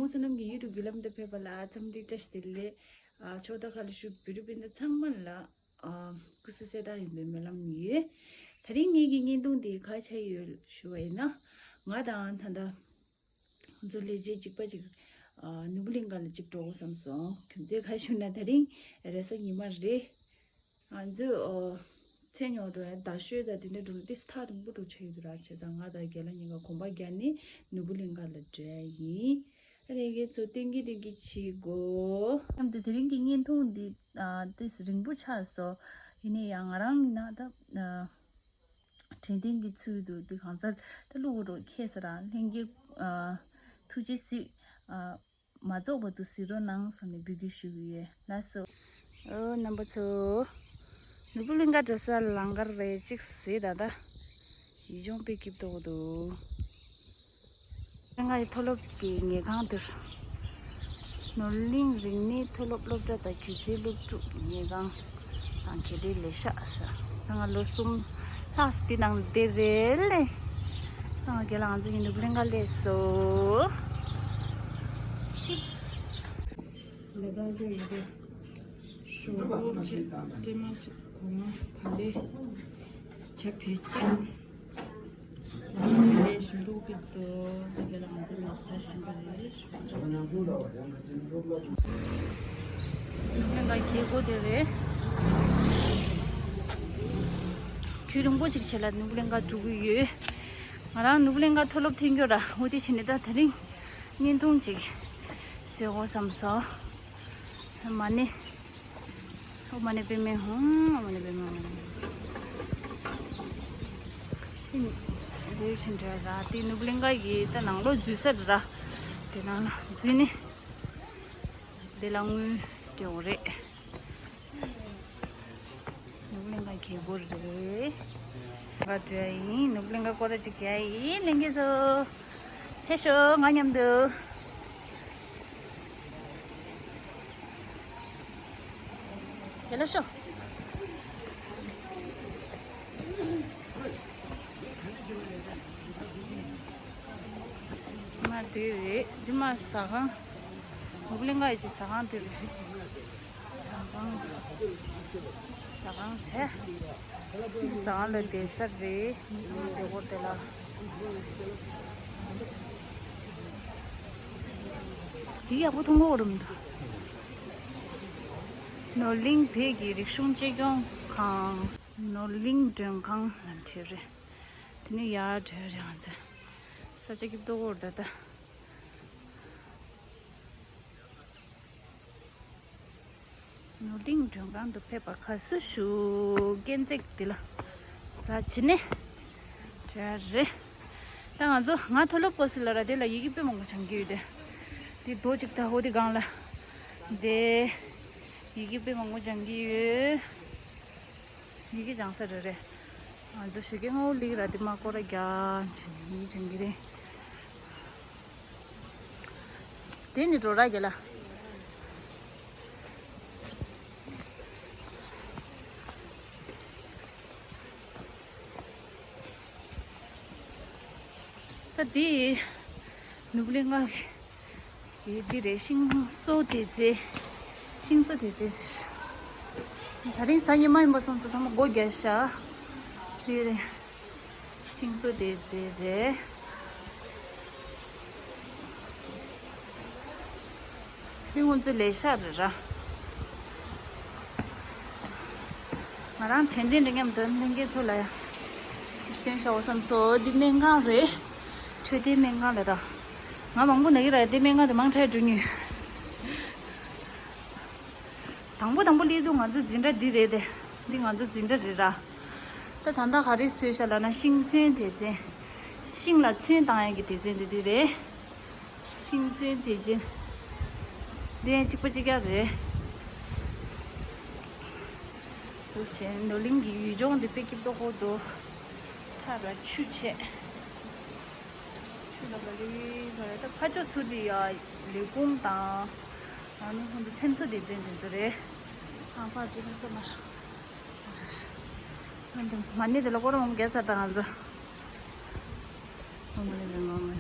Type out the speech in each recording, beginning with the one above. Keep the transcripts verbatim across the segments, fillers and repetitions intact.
བསོད་ནམས་ཀྱི་ཡུལ་དུ་རྒྱུ་ལམ་དུ་ཕེབས་པ་ལ་འཚམས་འདྲི་བཀྲ་ཤིས་བདེ་ལེགས། ཨ་ཕྱོགས་མཐའ་ཁག་ལ་བཞུགས་བོད་རིགས་སྤུན་ཟླ་ཚང་མ་ལ་ཨ་སྐུ་གཟུགས་གསལ་ཐང་ཡིན་པའི་སྨོན་ལམ་ཡོད། དེ་རིང་ངེད་ཀྱི་བརྙན་ཐུང་འདི་ག་ཆགས་ཡོད་ཞུ་བ་ཡིན་ན། ང་དང་ད་ལྟ་ང་ཚོ་ལས་བྱེད་གཅིག་པ་གཅིག་ཨ་ནོར་བུ་གླིང་ག་ལ་གཅིག་འགྲོ་དགོས་བསམ་སོང་། རྒྱུ་མཚན་ག་ཞུ་ན་དེ་རིང་རེས་གཟའ་ཉི་མ་རེད། ང་ཚོས་ཨོ་མཚན་ཉོ་འགྲོ་ཡ་རྡ་ཤོད་དང་དེ་འདྲ་འགྲོ་ན་ཏིས་ཐག་རིང་པོ་འགྲོ་ཆགས་ཡོད་འདུག་ར། བྱས་ཙང་ང་དང་རྒན་ལགས་གཉིས་ཀ་གོམ་པ་རྒྱག་ནས་ནོར་བུ་གླིང་ག་ལ་འགྲོ་ཡ་ཡིན། ཨ་རེ་ངེད་ཚོ་སྟོན་གྱི་སྟོན་གྱི་བྱེད་དགོས། མཉམ་དུ་དེ་རིང་གི་བརྙན་ཐུང་འདི་ཨ་ཏིས་རིང་པོ་ཆགས་སོང་། ཡིན་ནའི་ཡང་ང་རང་ཡིན་ན་ད་ཨ་དྲན་རྟེན་གྱི་ཚུལ་དུ་འདི་གང་ཚར་ད་བླུག་འགྲོ་ཁེལ་ས་ར། ལྷན་རྒྱས་ཨ་ཐུགས་རྗེ་གཟིགས། ཨ་མ་རྫོགས་བར་དུ་གཟིགས་རོགས་གནང་བསམ་ནས་འབོད་སྐུལ་ཞུ་གི་ཡོད། ལགས་སོ། ཨོ་རྣམ་པ་ཚོ། ནོར་བུ་གླིང་ག་འགྲོ་ས་ལམ་ཁར་རེ་གཅིག་གཟིགས་ད་ལྟ། ཡུལ་ལྗོངས་དཔེ་སྐྱིད་པོ་འདུག་ལྔ་ཡི་མཐོ་སློབ་ཀྱི་ཉལ་ཁང་འདིར། ནོར་གླིང་རིག་གནས་མཐོ་སློབ་སློབ་གྲྭ་དང་སྒྱུ་རྩལ་སློབ་ཕྲུག་ཉལ་ཁང་དང་གལ་ཏེ་ལས་ཤག་ཟེར། ང་ལོ་གསུམ་ལྷག་འདི་ནང་བསྡད་རེད་ལེ། ང་རྒན་ལགས་ང་ཚོ་ཡིན་ནོར་བུ་གླིང་ག་སླེབས་སོང་། ལས་ཀ་ཅོ་ཡོད་པས། ཞོགས་པ་ཅིག་སྤྲེལ་མ་ཅིག་གོང་མ་བ་ལེ། ཇ་བེད་སྤྱད། ལ་ཞིམ་པ་རེད། ཞིམ་མདོག་ཁྱད་དུ་འདི་ག་ལ་ང་ཚོ་ལ་ཟ་ཞིམ་པ་རེད། ནོར་བུ་གླིང་ག་རྒྱལ་སྒོ་དེ་རེད། རྒྱུན་རིང་པོ་ཅིག་བྱས་ལ་ནོར་བུ་གླིང་ག་འགྲོ་གི་ཡོད། ང་རང་ནོར་བུ་གླིང་ག་མཐོ་སློབ་ཐོན་རྒྱུ་ར་འོ་དེ་བྱས་ནས་ད་དེ་རིང་བརྙན་ཐུང་ཅིག་བཟོས་དགོས་བསམ་སོང་། མ་ནི། ཨོཾ་མ་ཎི་པདྨེ་ཧཱུྃ། ཨོཾ་མ་ཎི་པདྨེ་ཧཱུྃ། ཨོཾ་མ་ཎི་པདྨེ་ཧཱུྃ། དེ་ནི་འདིར་ཕྱིན་འདྲ་ར། དེ་ནོར་བུ་གླིང་ག་ཡི་ད་ནང་ལོགས་འཛུལ་ས་རེད་ར། དེ་ནང་ལ་འཛུལ་ནས་དེ་ལ་དངུལ་སྤྲད་འོ་རེད། ནོར་བུ་གླིང་ག་རྒྱལ་སྒོ་རེད། ག་འགྲོ་ཡ་ཡིན། ནོར་བུ་གླིང་ག་སྐོར་ར་ཅིག་རྒྱག་ཡ་ཡིན། ལྷན་རྒྱས་ཚོ། ཕེབས་ཤོག་ང་མཉམ་དུ། ཡ་ལ་ཤོག་མ་དེ་རེད། འདི་མ་ཟ་ཁང་། ནོར་བུ་གླིང་ག་ཡི་ཟ་ཁང་དེ་རེད། ཟ་ཁང་། ཟ་ཁང་བྱས། ཟ་ཁང་ལ་བསྡད་ས་རེད། བསྡད་སྐོར་དེ་ལ། འདི་ཡག་པོ་མཐོང་གི་ཡོད་མི་འདུག་ནོར་གླིང་བོད་ཀྱི་རིག་གཞུང་གཅེས་སྐྱོང་ཁང་། ནོར་གླིང་མགྲོན་ཁང་ལ་བྲིས་རེད། དེ་ནས་ཡར་བྲིས་རེད། ང་ཚོ་ས་ཆ་སྐྱིད་པོ་འདུག་ད་ལྟ། ནོར་གླིང་མགྲོན་ཁང་དུ་ཕེབས་པར་དགའ་བསུ་ཞུ། སྐས་འཛེག་འདི་ལ་རྩ་ཆེ་ནས་བྲིས་རེད། ད་ང་ཚོ་ང་མཐོ་སློབ་སྐོར་སི་ལ་ར་དེ་ལ་ཡི་གེ་དཔེ་མང་པོ་སྦྱང་གི་ཡོད་དེ། དེ་རྡོ་གཅིག་ད་འོ་དེ་སྒང་ལ་དེ་ཡི་གེ་དཔེ་མང་པོ་སྦྱང་གི་ཡོད། ཡི་གེ་སྦྱང་ས་རེད་རེད། ང་ཚོ་ཞོགས་ཀས་སྔ་པོ་སླེབས་ར་དེ་མ་སྐོར་ར་རྒྱག་བྱས་ནས་ཡི་གེ་སྦྱང་གི་རེད། དེ་ནི་འགྲོ་ར་རྒྱ་ལ། ད་དེ་ནོར་བུ་གླིང་ག་གི་དེ་རེད། ཤིང་བཟོ་སྡེ་ཚན། ཤིང་བཟོ་སྡེ་ཚན་རེད། ད་རིང་གཟའ་ཉི་མ་ཡིན་པ་སོང་ཙང་ཚང་མ་སྒོ་རྒྱག་ཤག་དེ་རེད། ཤིང་བཟོ་སྡེ་ཚན་རེད། འདི་ང་ཚོའི་ལས་ཤག་རེད་ར། ང་རང་དྲན་རྟེན་འདྲ་མཉམ་དུ་ལྷན་རྒྱས་ཚོ་ལ་ཡང་ཅིག་སྟོན་བྱ་བ་བསམ་སོང་། འདི་སྨན་ཁང་རེད། འཕྲོད་བསྟེན་སྨན་ཁང་ལ་ར། ང་མང་པོ་ན་གི་ར། དེ་སྨན་ཁང་དེ་མང་དྲགས་འགྲོ་མྱོང་། དང་པོ་དང་པོ་སླེབས་དུས་ང་ཚོ་འཛིན་གྲྭ་འདི་རེད་དེ། འདི་ང་ཚོ་འཛིན་གྲྭ་རེད་ར། ད་ད་ལྟ་ག་རེ་བཟོས་ཤག་ལབ་ན་ཤིང་ཚོན་སྡེ་ཚན། ཤིང་ལ་ཚོན་བཏང་ཡག་གི་སྡེ་ཚན་འདི་འདི་རེད། ཤིང་ཚོན་སྡེ་ཚན། འདི་ཡང་གཅིག་པ་གཅིག་རྐྱང་རེད། འདུག་བྱས་ནོར་གླིང་གི་ཡུལ་ལྗོངས་འདི་དཔེ་སྐྱིད་པོ་ཁོ་ཚོ་ཐག་ར་ཆུ་ཆེ། ཆུ་ལ་ག་ལེ་ག་ལེ། ད་ཕ་ཆོ་སུ་འདི་ཡ་ལས་ཁུངས་དང་། ཨ་ནི་ཁོང་ཚོ་ཚེམ་བཟོ་སྡེ་ཚན་དེ་ཚོ་རེད། ཨང་ཕ་ཅི་ལ་སོ་མ། ཨ་འདི་མ་ཎི་དེ་ལ་སྐོར་མང་རྒྱག་ཚར་ད་ང་ཚོ། ཨོཾ་མ་ཎི་པདྨེ་ཧཱུྃ།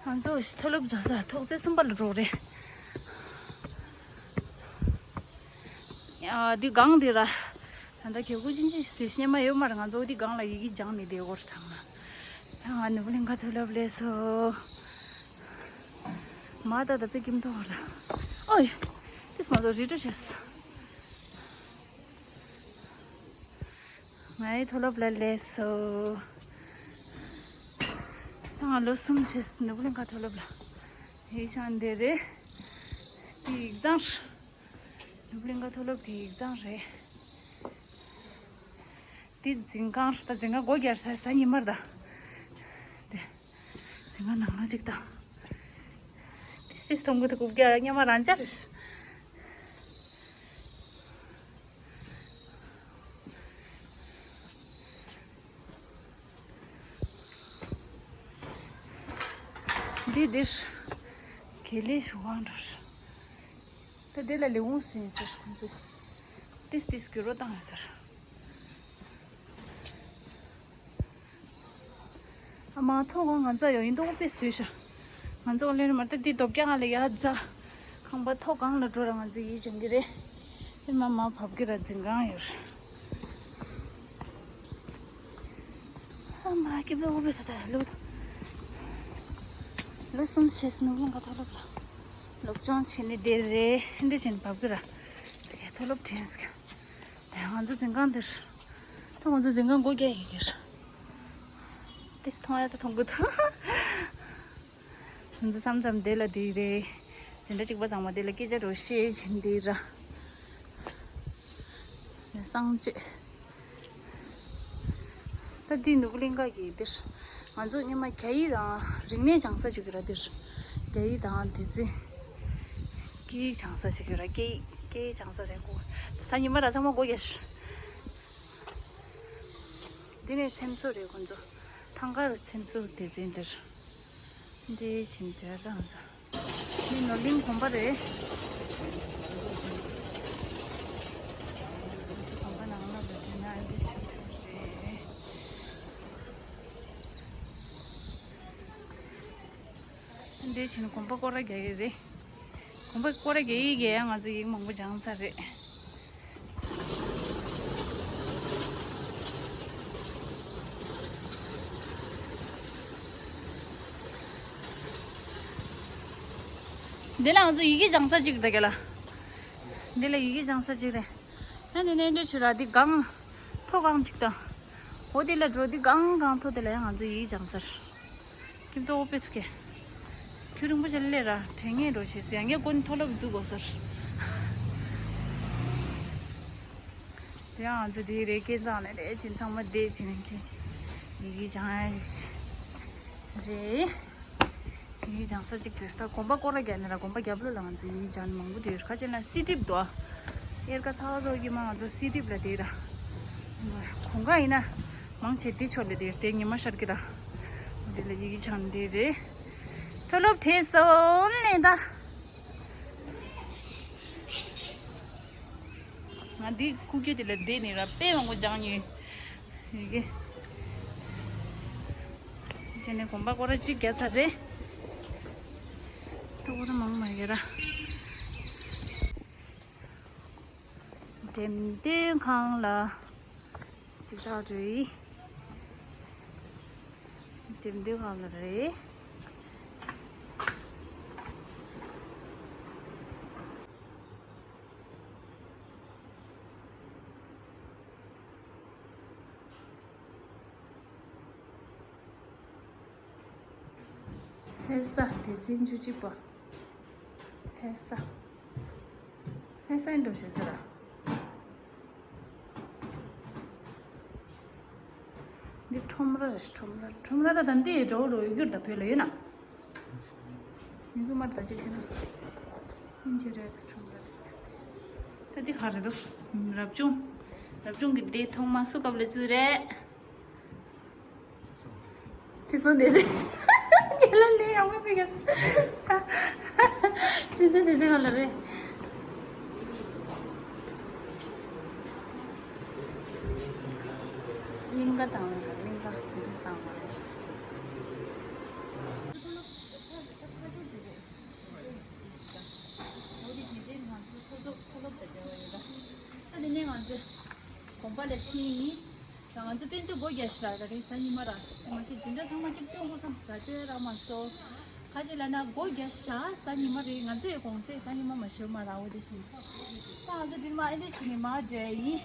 ང་ཚོ་མཐོ་སློབ་རྫོགས་ས་ཐོག་བརྩེགས་གསུམ་པ་ལ་འགྲོ་རེད། ཡ་འདི་སྒང་འདི་ར། ད་ལྟ་གད་ཁུག་ཅན་ཅིག་ཟེར་སྙན་མ་ཡོད་མ་རེད། ང་ཚོ་འདི་སྒང་ལ་ཡི་གེ་སྦྱངས་ནས་བསྡད་ཡོད་རེད་ཚང་མ། ཡ་ང་ནུབ་གླིང་ག་མཐོ་སློབ་སླེབས་སོང་། མ་ད་ད་དཔེ་སྐྱིད་མདོག་ར། ཨོ་ཡ། ཏིས་མ་ཚོ་རི་ཁྲོད་བྱས། ང་ཡི་མཐོ་སློབ་ལ་སླེབས་སོང་། ད་ང་ལོ་གསུམ་བྱས་ནུབ་གླིང་ག་མཐོ་སློབ་ལ་ཡིག་སྦྱང་འདི་རེད། འདི་ཡིག་ཚང་། ནུབ་གླིང་ག་མཐོ་སློབ་ཀྱི་ཡིག་ཚང་རེད། འདི་འཛིན་ཁང་རེད། ད་འཛིན་ཁང་སྒོ་རྒྱག་ས་གཟའ་ཉི་མར་ད། འདི་འཛིན་ཁང་ནང་ལ་ཅིག་ད། ཏིས་ཏིས་མཐོང་གི་འདུག་རྒྱ་སྙན་མ་རང་འཇགས་རེད། འདི་འདིར་དགེ་ལས་ཞུ་ཁང་འགྲོ། ད་འདི་ལ་ལས་ཁུངས་སུ་ཡིན་ཟེར་ཁོང་ཚོས། ཏིས་ཏིས་གུ་རོ་བཏང་ཡོད་ཟེར། ཨ་མ་ཐོག་ཁང་ང་ཚ་ཡོད་ཡིན་མདོག་དཔེ་བཟོས་ཤག་ང་ཚོ་ལེན་མ་ད་འདི་རྡོ་བཀྱག་ང་ལ་ཡ་རྫ། ཁང་པ་ཐོག་ཁང་ལ་འགྲོ་ར་ང་ཚོ་ཡིད་བྱུང་གི་རེད། ཨེ་མ་མ་བབ་གི་ར་འཛིན་ཁང་ཡོད་རེད། ཨ་མ་སྐྱིད་པོ་འོ་བེ་ད་ད་ལོ། ལོ་གསུམ་བྱས་ནུབ་གླིང་ག་མཐོ་སློབ་ལ། སློབ་སྦྱོང་བྱེད་ནི་དེ་རེད། འདི་བྱས་ནས་བབ་གི་ར། དེ་མཐོ་སློབ་དྲན་སོང་། ད་ང་ཚོ་འཛིན་ཁང་འདིར། ད་ང་ཚོ་འཛིན་ཁང་སྒོ་རྒྱག་ཡི་གེར། དེ་མཐོང་ཡ་ད་མཐོང་གི་འདུག་ང་ཚོ་མཚམས་མཚམས་དེ་ལ་དེ་རེད། འཛིན་གྲྭ་གཅིག་པ་ཚང་མ་དེ་ལ་སྐད་ཆ་འདྲ་བཤད་བཞིན་དེ་ར། ཡ་གསང་སྤྱོད། ད་འདི་ནུབ་གླིང་ག་གི་འདིར། ང་ཚོ་སྔོན་མ་རྒྱ་ཡིག་དང་རིག་གནས་སྦྱང་ས་ཞིག་ཡོད་ར་འདིར། རྒྱ་ཡིག་དང་འདི་ཚེ། སྐད་ཡིག་སྦྱང་ས་ཞིག་ཡོད་ར་སྐད་ཡིག་སྐད་ཡིག་སྦྱང་ས་རེད་གོ་ད་ཉི་མ་ར་ཚང་མ་སྒོ་རྒྱག་འདི་ནས་འཚེམ་བཟོ་རེད་ཁོང་ཚོ། ཐང་དཀར་འཚེམ་བཟོ་སྡེ་ཚན་འདིར། འདི་ཕྱིན་བྱས་རང་ཚ། འདི་ནོར་གླིང་དགོན་པ་རེད། འདི་དགོན་པ་ནང་ལ་འདི་ན་འདི་ཕྱིན་རེད། འདི་ཕྱིན་དགོན་པ་སྐོར་ར་རྒྱག་གི་རེད། དགོན་པ་སྐོར་ར་རྒྱག་ཡི་གེ་ཡང་ང་ཚོ་ཡིག་མང་པོ་སྦྱངས་ཚར་རེད། འདི་ལ་ང་ཚོ་ཡི་གེ་སྦྱང་ས་གཅིག་འདུག་ག་ལ། འདི་ལ་ཡི་གེ་སྦྱང་ས་གཅིག་རེད། ཨ་ནི་ནས་འདྲ་ཞུ་ར་འདི་སྒང་། མཐོ་སྒང་གཅིག་དང་། འོ་དེ་ལ་འགྲོ་འདི་སྒང་སྒང་མཐོ་དེ་ལ་ཡང་ང་ཚོ་ཡི་གེ་སྦྱང་སར། ཀིམ་ཏོ་ཨོ་པེ་ཐུ་ཀེ། ཁྱོད་རིང་པོ་ཆེ་ལས་ར་དྲན་ངེས་འགྲོ་བྱེད་སི་ཡང་ངས་ཀུན་མཐོ་སློབ་འཛུགས་དགོས་སར། དེ་ཡང་ང་ཚོ་དེའི་རེ་སྐལ་བཟང་ནས་རེ་ཆེན་ཚང་མ་བསྡད་ཕྱིན་ནས་ཁྱོད་ཡི་གེ་སྦྱང་ཡ་རེད། ཡི་གེ་སྦྱང་ས་གཅིག་དེ་ལྟ་དགོན་པ་སྐོར་ར་རྒྱག་ནས་ར་དགོན་པ་རྒྱབ་ལོགས་ལ་ང་ཚོ་ཡི་གེ་སྦྱང་མང་པོ་དེ་ཡོད་ཁ་ཆེ་ན་སི་ཏིབ་དོ། དབྱར་ཁ་ཚ་བ་ཚོ་གི་མ་ང་ཚོ་སི་ཏིབ་ལ་དེ་ར། གོང་ཁ་ཡིན་ན་མང་ཆེ་དེ་ཕྱོགས་ལ་དེ་དེ་ཉི་མ་ཤར་གི་ད། དེ་ལ་ཡི་གེ་སྦྱང་དེ་རེད། མཐོ་སློབ་ཁྲིད་སོང་ནས་ད། ང་འདི་ཁུག་ཀྱོ་དེ་ལ་བསྡད་ནས་ར་དཔེ་མང་པོ་སྦྱང་ཉོས། ཡི་གེ་དེ་ནས་གོམ་པ་སྐོར་ར་གཅིག་བརྒྱབ་ཚར་རེད། ཏོག་ཏོག་མང་མ་ཡོད་ར། འགྲེམས་སྟོན་ཁང་ལ་གཅིག་ཐག་འགྲོ་ཡི། འགྲེམས་སྟོན་ཁང་ལ་རེད། ལྷ་ས་སྡེ་ཚན་བཅུ་གཅིག་པ། ལྷ་ས། ལྷ་ས་ཡིན་འགྲོ་ཞེས་ཟེར་ར། འདི་ཁྲོམ་ར་རེད། ཁྲོམ་ར་ཁྲོམ་ར་ད་ད་འདི་འགྲོ་རོ་ཡོད་རྒྱུར་ད་བོད་ལ་ཡོད་ན། མི་དགོས་མར་ད་ཅིག་བྱས་ན། ཨིན་ཇི་རེད་ད་ཁྲོམ་ར་དེ་ཚོ། ད་འདི་ག་རེད་འདུག་རབ་བྱུང་། རབ་བྱུང་གི་འདི་ཐོག་མ་སུ་སྐབས་ལ་བཙུགས་རེད། ཁྲི་སྲོང་ལྡེ་བཙན། རྒན་ལགས་ལས་ཡག་པོ་ཕེབས་ཀྱི་ཡོད། ཁྲི་སྲོང་ལྡེ་བཙན་ག་ལ་རེད། གླིང་ག་དང་གླིང་ག་དེ་འདྲས་བཏང་བ་རེད། པ་ལ་ཕྱིན་ཡིན། ད་ང་ཚོ་དཔེ་མཛོད་སྒོ་རྒྱག་ཤག་ར་རེད། གཟའ་ཉི་མ་ར། དེ་མ་ཟད་འཛིན་གྲྭ་ཚང་མ་སྐྱིད་སྐྱོང་སྒོ་སམ་ཟ་དེ་ར་མ་སོ། ཁ་ཅིག་ལ་ན་སྒོ་རྒྱག་ཤག་གཟའ་ཉི་མ་རེད། ང་ཚོའི་གུང་སེང་གཟའ་ཉི་མ་མ་ཤོར་མ་ར་འོ་དེ་བཞིན། ད་ང་ཚོ་འདིར་མ་ཨེ་འདྲ་ཞིག་ནས་མ་འདྲ་ཡིན།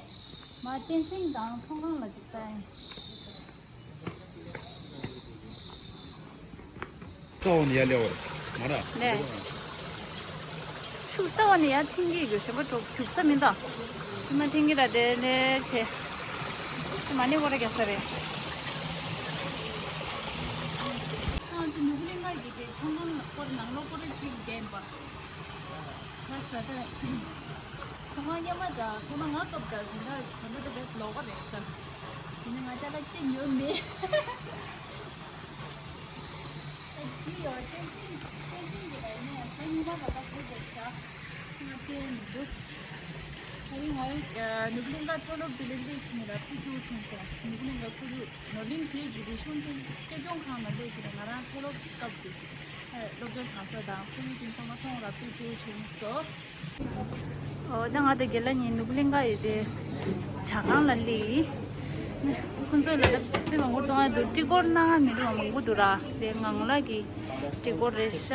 མ་བསྟན་སྲིད་དང་ཚོང་ཁང་ལ་ཅིག་ལྟ་ཡིན། རྩ་བ་ནས་ཡར་སླེབས་པ་རེད་མ་ར། ནས། ཤུགས་རྩ་བ་ནས་ཡར་འཐེན་གྱི་ཡོད། གཞན་པ་འགྲོ་རྒྱུག་ས་མི་འདུག་དེ་མ་འཐེན་གྱི་ར་དེ་ནས་དེ། དེ་མ་ནས་སྒོ་ར་རྒྱག་ས་རེད། ང་ཚོ་ནོར་བུ་གླིང་ཁ་གི་དེ་ཚོང་ཁང་སྐོར་ནང་ལོགས་སྐོར་གཅིག་བསྡད་པ། ཁ་ས་ད། ཚོང་ཁང་སྙན་མ་དང་ཚོང་ཁང་ང་སྐབས་དང་དེ་འདྲ་དེ་འདྲ་དེ་བས་ལོག་པ་རེད་ཤག་དེ་ནས་ང་ཅ་ལག་ཅི་ཉོས་མེད། ཨ་ཅི་ཡོད་བསྟན་འཛིན་བསྟན་འཛིན་གྱི་རེད་ནས་ད་ཉི་མ་ལ་ད་བུ་དེ་ཤག་ང་བསྟན་མི་འདུག་ད་རིང་ང་ནུབ་གླིང་ག་མཐོ་སློབ་དེ་ལ་སླེབས་ཕྱིན་ར་དཔེ་སྐྱིད་པོ་བྱུང་སོང་། ནུབ་གླིང་ག་ཁུ་རུ་ནོར་གླིང་དེ་གི་རིག་གཞུང་ཅན་སྐྱིད་སྐྱོང་ཁང་ལ་སླེབས་ཕྱིན་ང་རང་མཐོ་སློབ་སྐབས་ཀྱི་སློབ་གྲྭ་བྱང་ས་དང་ཁོར་ཡུག་དེ་ཚང་མ་མཐོང་ར་དཔེ་སྐྱིད་པོ་བྱུང་སོང་། ཨོ་ད་ང་དང་རྒན་ལགས་གཉིས་ནུབ་གླིང་ག་ཡི་དེ་ཇ་ཁང་ལ་སླེབས་ཡིན། ཁོང་ཚོ་ལ་ད་དཔེ་མང་པོ་བཙོང་ཡ་འདུག་སྤྲི་གོར་སྣ་ཁ་མི་འདུག་མང་པོ་འདུག་ར། དེ་ངང་ལགས་ཀྱི་སྤྲི་གོར་རེད་ཤག་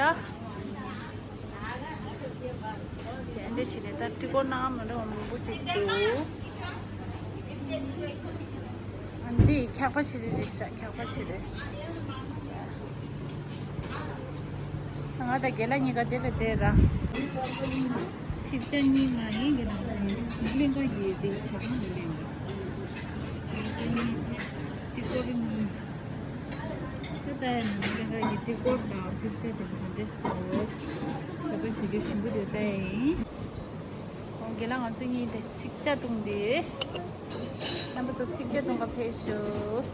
དེ་འདྲ་བྱས་ནས་ད་སྤྲི་གོར་སྣ་ཁ་མི་འདུག་མང་པོ་ཅིག་འདུག་ཨ་འདི་འཁྱག་པ་ཕྱེ་རེ་རེད་ཤག་འཁྱག་པ་ཕྱེ་རེ། ང་དང་རྒན་ལགས་གཉིས་ཀ་དེ་ལ་བསྡད་ར། ཚིག་ཇ་གཉིས་ང་ཡིན་གྱི་ནང་ཚན་གླིང་ག་ཡོད་དེ་ཇ་ཁང་ལ་ལེན་པ། ཚིག་ཇ་གཉིས་ཚེ་ཏི་ཀོ་རི་གཉིས། ད་ལྟ་ཡང་གླིང་ག་ཡི་ཏི་ཀོ་རི་དང་ཚིག་ཇ་དེ་ཚོ་ག་འདྲས་འདུག་ད་པ་ཞིག་གི་ཞིམ་པོ་དེ་ལྟ་ཡིན། ཨོ་རྒན་ལགས་ང་ཚོ་གཉིས་དེ་ཚིག་ཇ་བཏུང་དེ། རྣམ་པ་ཚོ་ཚིག་ཇ་བཏུང་ག་ཕེབས་ཤོག་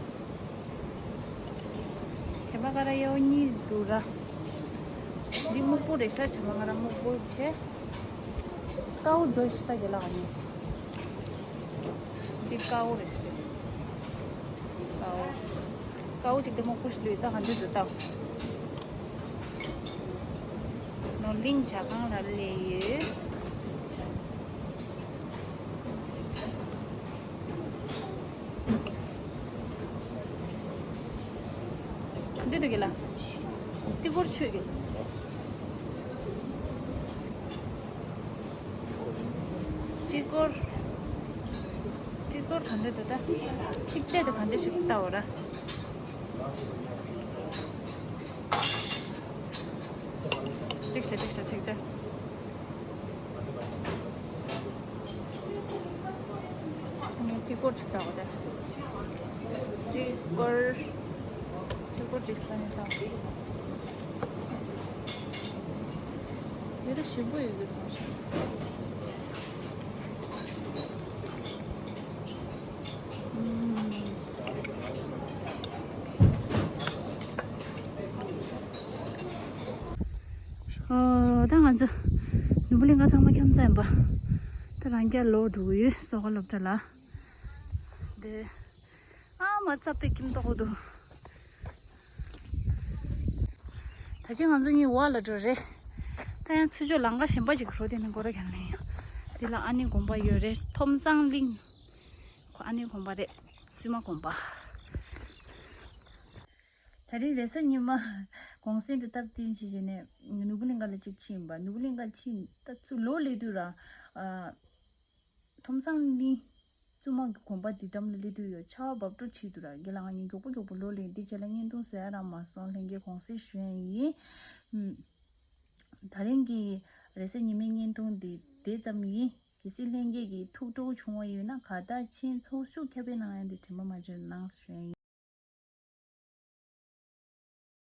བྱེ་མ་ཀ་ར་ཡོ་གཉིས་འདུག་ར། འདི་སྨུག་པོ་རེད་ཤག་བྱེ་མ་ཀ་ར་སྨུག་པོ་བྱས། ཀའུ་ཛོ་ཤི་ཏ་གེ་ལ་ག་ནི། འདི་ཀའུ་རེད་ཤག་ཀའུ། ཀའུ་ཅིག་དེ་སྨུག་པོ་ཞིག་ལུས་ད་ག་འདི་འདུག་ད། ནོར་གླིང་ཇ་ཁང་ལ་སླེབས་ཡོད། འདི་འདུག་གི་ལ། སྤྲི་གོར་ཆོད་གི། སྤྲི་གོར། སྤྲི་གོར་ག་འདྲ་འདུག་ད། ཚིག་བཅད་དུ་ག་འདྲ་ཞིག་ལྟ་འོ་ར། འགྲིག་ཤག་འགྲིག་ཤག་ཚིག་བཅད། ངས་སྤྲི་གོར་ཅིག་ལྟ་བ་དེ། སྤྲི་གོར། སྤྲི་གོར་ཅིག་ས་ནས་ལྟ། ཡོད་ད་ཞིམ་པོ་ཡོད་གི་མཐོང་ཤག་ཨོ། ད་ང་ཚོ་ནོར་བུ་གླིང་ག་ཚང་མ་འཁྱམས་ཚར་ཡིན་པ། ད་རང་རྒྱལ་ལོག་འགྲོ་གི་ཡོད་སོ་ག་སློབ་གྲྭ་ལ། འདི། ཨ་མ་རྩ་དཔེ་ཁྱིམ་ཏོག་འདུག་ད་ཅི་ང་ཚོ་གཉིས་འོག་ལ་འགྲོ་རེད། ད་ཡང་ཚུར་ཕྱོགས་ལམ་ཁ་གཞན་པ་ཅིག་འགྲོ་དེ་ནི་སྒོ་ར་གྱང་ལེན་ཡོད། འདི་ལ་ཨ་ནེ་དགོན་པ་ཡོད་རེད། ཐོམ་སང་གླིང་། ཁོ་ཨ་ནེ་དགོན་པ་རེད། བཙུན་མ་དགོན་པ། ད་རེས་རེས་གཟའ་ཉི་མ་གུང་སེང་དེ་སྟབས་བསྟུན་བྱས་བྱས་ནས་ནོར་བུ་གླིང་ག་ལ་གཅིག་ཕྱིན་པ། ནོར་བུ་གླིང་ག་ཕྱིན་ད་ཚུར་ལོག་སླེབས་དུས་ར། ཨ། ཐོམ་སང་གླིང་བཙུན་མ་གི་དགོན་པ་འདི་འགྲམ་ལ་སླེབས་དུས་ཡོད། ཆར་པ་འབབ་འགྲོ་བྱེད་དུས་ར། རྒན་ལགས་ང་གཉིས་མགྱོགས་པོ་མགྱོགས་པོ་ལོག་སླེབས། འདི་རྗེས་ལ་བརྙན་ཐུང་བཟོ་ཡ་རག་མ་སོང་། ལྷན་རྒྱས་དགོངས་སེལ་ཞུ་ཡ་ཡིན། ཨུམ། ད་རིང་གི་རེས་གཟའ་ཉི་མའི་བརྙན་ཐུང་འདི་དེ་ཙམ་ཡིན། གལ་སྲིད་ལྷན་རྒྱས་ཀྱིས་ཐུགས་སྤྲོ་བྱུང་བ་ཡོད་ན་དགའ་རྟགས་ཆེན་ཚོགས་ཞུགས་ཁྱབ་སྤེལ་གནང་ཡ་འདི་དྲན་པ་མ་བརྗེད་གནང་ཞུ་ཡ་ཡིན།